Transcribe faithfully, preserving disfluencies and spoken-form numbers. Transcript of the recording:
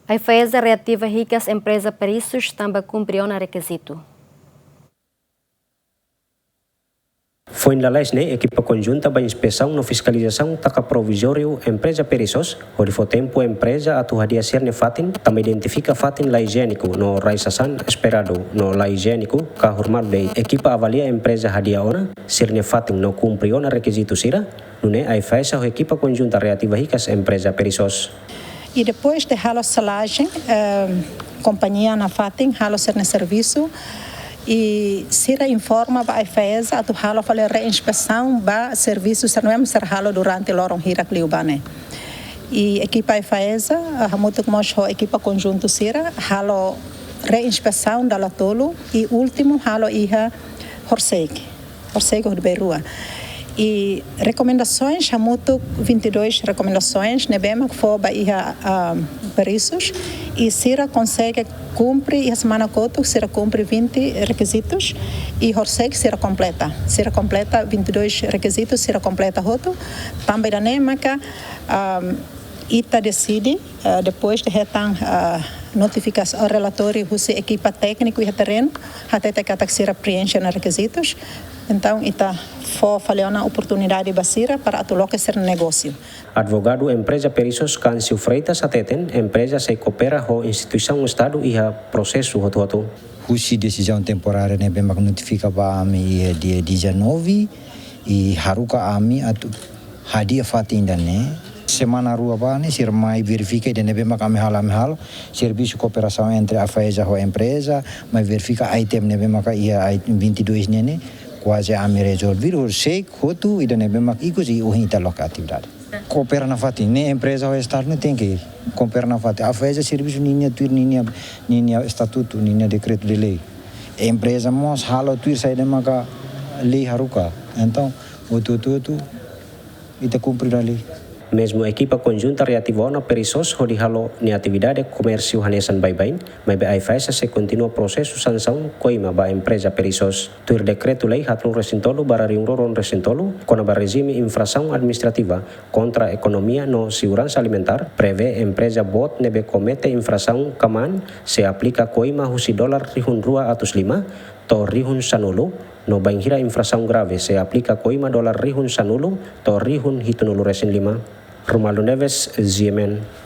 AIFAESA reativa hikas empreza Perissos tanba kumpre ona rekizitu. Foin lalais ne'e, ekipa konjunta ba inspesaun no fiskalizasaun taka provizóriu empreza Perissos, hodi fó tempu empreza atu hadi'a sira-nia fatin, tanba identifika fatin la ijiéniku no rai-sasán esperadu no la ijiéniku, ka hurmadu de'it. Ekipa avalia empreza hadi'a ona sira-nia fatin no kumpre ona rekizitu sira, nune'e AIFAESA ho ekipa konjunta reativa hikas empreza Perissos. I depois de halo selagem, ehm, kompañia nafatin halo sira-nia servisu, i sira informa ba AIFAESA atu halo fali reinspesaun ba servisu sira ne'ebé sira halo durante loron hirak liubá ne'e. I ekipa AIFAESA, ah, hamutuk mós ho ekipa konjuntu sira halo reinspesaun dala tolu, i últimu halo iha horisehik, horisehik hodi bei rua. I rekomendasoens hamutuk vinte e dois rekomendasoens ne'ebé mak fó ba iha, ah, Perissos, i sira konsege kumpre iha semana kotuk, sira kumpre vinte rekizitus, i horisehik sira kompleta. Sira kompleta vinte e dois rekizitus, sira kompleta hotu. Tanba ida-ne'e maka, ah, ita deside, ah, depois de hetan, ah, notifikasaun, relatóriu husi ekipa tékniku iha terrenu, hatete katak sira preenxe ona rekizitus. Entaun, ita fó fali ona oportunidade ba sira para atu loke sira negósiu. Advogadu empreza Perissos, Câncio Freitas, hateten empreza sei koopera ho instituisaun Estadu iha prosesu hotu-hotu. Husi desizaun temporária ne'ebé mak notifika ba ami iha dia dezanove, i haruka ami atu hadi'a fatin ida-ne'e. Semana rua bá ne'e sira mai verifika ida ne'ebé mak ami halo, ami halo servisu kooperasaun entre AIFAESA ho empreza, mai verifika item ne'ebé mak iha ai-, vinte e dois ne'e ne'e, kuaze ami rezolve, horisehik hotu ida ne'ebé mak ikus, i ohin ita loke atividade. Koopera nafatin, ne'e empreza ho Estadu ne'e tenke koopera nafatin. AIFAESA servisu ninia tuir ninia, ninia estatutu, ninia dekretu de lei. Empreza mós halo tuir saida maka lei haruka. Entaun, hotu-hotu ita kumpre dala lei. Mezmu ekipa konjunta reativa ona Perissos hodi halo nia atividade komérsiu hanesan baibain, maibé AIFAESA sei kontinua prosesu sansaun koima ba empreza Perissos. Tuir dekretu lei haatnulu-resin-tolu barra rihun rua ruanulu-resin-tolu, kona-ba rejime infrasaun administrativa kontra ekonomia no seguransa alimentár, prevee empreza boot ne'ebé komete infrasaun kmaan sei aplika koima husi dolar rihun rua atus lima to'o rihun sanulu, no bainhira infrasaun grave sei aplika koima dolar rihun sanulu to'o rihun hitunulu-resin-lima. Romualdo Neves, G M N.